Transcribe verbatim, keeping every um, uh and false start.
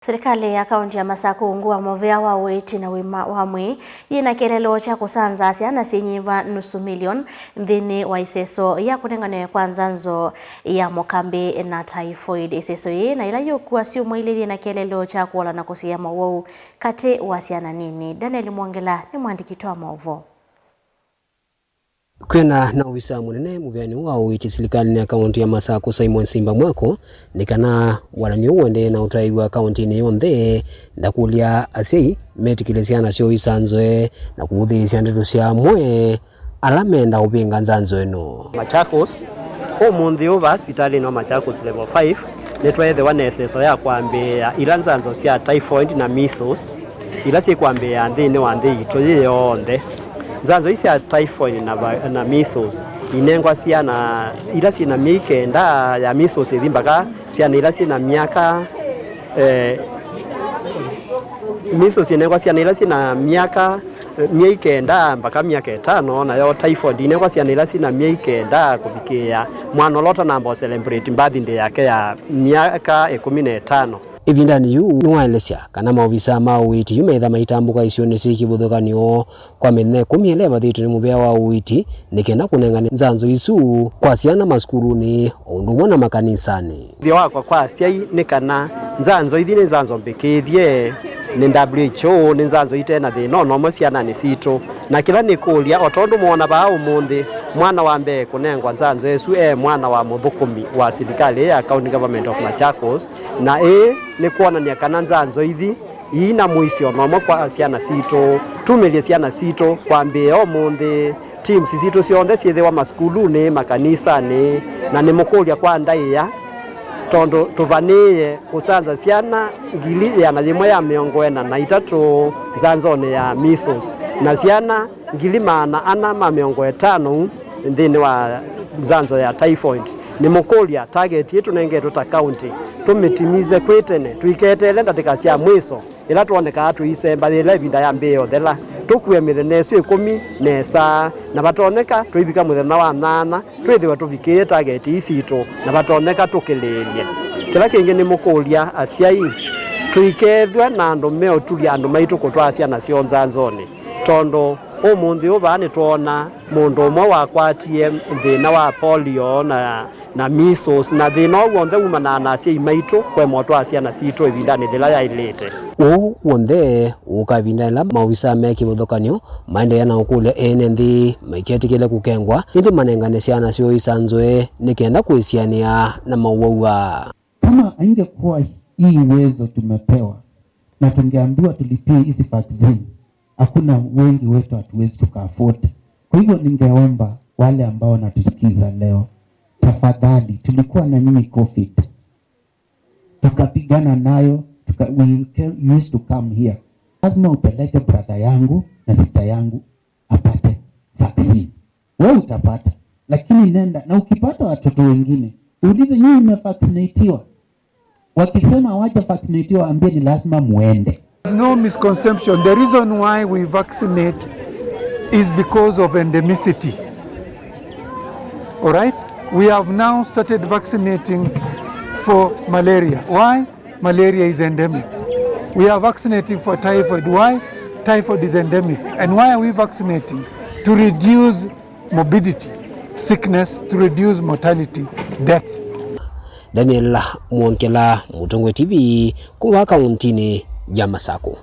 Silikalĩ ya kaunti ya Masakũ ungu wa mũvea wa ũiiti na ũima wa mwĩĩ yĩ na kĩeleelo kya kũsanza syana syĩnyĩva nusu milioni nthĩnĩ wa ĩseso ya kũnenganĩwa kwa nzanzo ya mũkambĩ na typhoid. Ĩseso yĩĩ na ĩla yĩũkua syumwa ilĩ yĩ na kĩeleelo kya kũola na kũsiĩĩa mowau katĩ wa syana nini. Daniel Mwongela nĩ mũandĩki wa maũvoo. Kwĩana na ovisa mũnene mũveanĩ wa ũiiti silikalĩnĩ ya kaunti ya Masakũ, Simon Simba Mwako, nĩ kana walany'o ũendee na ũtaĩwa kauntinĩ yonthe, ndakũlya asyai metĩkĩle syana syoo isanzoe na kũvũthĩĩsya ndeto sya amwe ala menda ũvĩnga nzanzo ĩno. Machakos, ũmũnthĩ ũũ vaa sipitalĩnĩ wa Machakos Level five, nĩtweethĩwa na ĩseso ya kwambĩĩa ila nzanzo sya typhoid na measles, ila syĩkwambĩĩa nthĩnĩ wa nthĩ yitũ yĩ yonthe. Nzanzo ii sya typhoid na va-, na measles inengwa syana ila syĩ na myei kenda ya measles ĩthi mbaka syana ila syĩ na myaka, eh, measles inengwa syana ila syĩ na myaka, eh, myei kenda mbaka myaka ĩtano, nayo typhoid inengwa syana ila syĩ na myei kenda kũvikĩĩa mwana ũla ũtanamba celebrate birthday yake ya myaka ĩkũmi na ĩtano. Ĩvindanĩ yĩu, nĩwaelesya kana maovisa ma ũiiti yu meĩtha maitambũka isionĩ syĩ kĩvathũkany'o kwa mĩthenya ĩkũmi ĩla ĩvathĩtw'e nĩ mũvea wa ũiiti nĩ kenda kũnengane nzanzo isu kwa syana masukulunĩ o ũndũ ũmwe na makanisanĩ. Ũthyo wakwa kwa asyai nĩ kana nzanzo ithi nĩ nzanzo mbĩkĩĩthye nĩ W H O, nĩ nzanzo ite na thĩna o na ũmwe syananĩ sitũ. Na kĩla nĩkũlya, o tondũ mwoona vaa ũmũnthĩ, mwana wa mbee kũnengwa nzanzo ĩsu e mwana wa mũthũkũmi wa silikalĩ ya County Government of Machakos, na ĩĩ nĩ kwonany'a kana nzanzo ithi iina mũisyo o na ũmwe kwa syana sitũ. Tumĩlye syana sitũ kwambĩĩa ũmũnthĩ. Teams sitũ syonthe syĩthĩwa masukulunĩ, makanisanĩ, na nĩmũkũlya kwa ndaĩa, tondũ tũvanĩĩe kũsanza syana ngili ĩana yĩmwe ya mĩongo ĩna na itatũ nzanzonĩ ya measles, na syana ngili maana ana ma mĩongo ĩtano nthĩnĩ wa nzanzo ya typhoid. Nĩmũkũlya, target ĩĩ tũnengetwe ta county tũmĩtimize kwĩ tene, tũiketeele ndatĩka sya mwĩso ĩla twonekaa tũisemba yĩla ĩvinda yambĩĩe ũthela, tũkue mĩthenya ĩsu ĩkũmi nesa, na vatonyeka tũivika mũthenya wa nyanya twĩthĩwe tũvikĩĩe target ii sitũ, na vatonyeka tũkĩlĩĩlye. Kĩla kĩngĩ nĩmũkũlya asyai, tũikethwe na andũ meũtulya andũ maitũ kũtwaa syana syoo nzanzonĩ, tondũ ũmũnthĩ ũũ vaa nĩtwoona mũndũ ũmwe wakwatie thĩna wa polio na na measles, na thĩna ũũ w'onthe wumanaa na asyai maitũ kũema ũtwaa syana sitũ ĩvindanĩ yĩla yaĩlĩte. Ũu w'onthe ũũka ĩvinda yĩla maovisa me kĩvathũkany'o maendeea na ũkũlya ene nthĩ maiketĩkĩle kũkengwa, ĩndĩ manengane syana syoo isanzoe nĩ kenda kwĩsianĩa na mowau aa. Kama haingekuwa hii uwezo tumepewa na tungeambiwa tulipie hizi vaccine, hakuna, wengi wetu hatuwezi tuka afford. Kwa hivyo ningeomba wale ambao wanatusikiza leo, tafadhali, tulikuwa na nyinyi covid, tukapigana nayo, tuka, we ca-, used to come here. Lazima upeleke brother yangu na sister yangu apate vaccine. Wewe utapata, lakini nenda na ukipata watoto wengine, uulize, "Nyinyi mmevaccinatiwa?" Wakisema hawaja vaccinatiwa, waambie ni lazima muende. There's no misconception. The reason why we vaccinate is because of endemicity. All right? We have now started vaccinating for malaria. Why? Malaria is endemic. We are vaccinating for typhoid. Why? Typhoid is endemic. And why are we vaccinating? To reduce morbidity, sickness, to reduce mortality, death. Daniel Mwongela, Mũtongoi T V, kuma kauntinĩ ya Masakũ.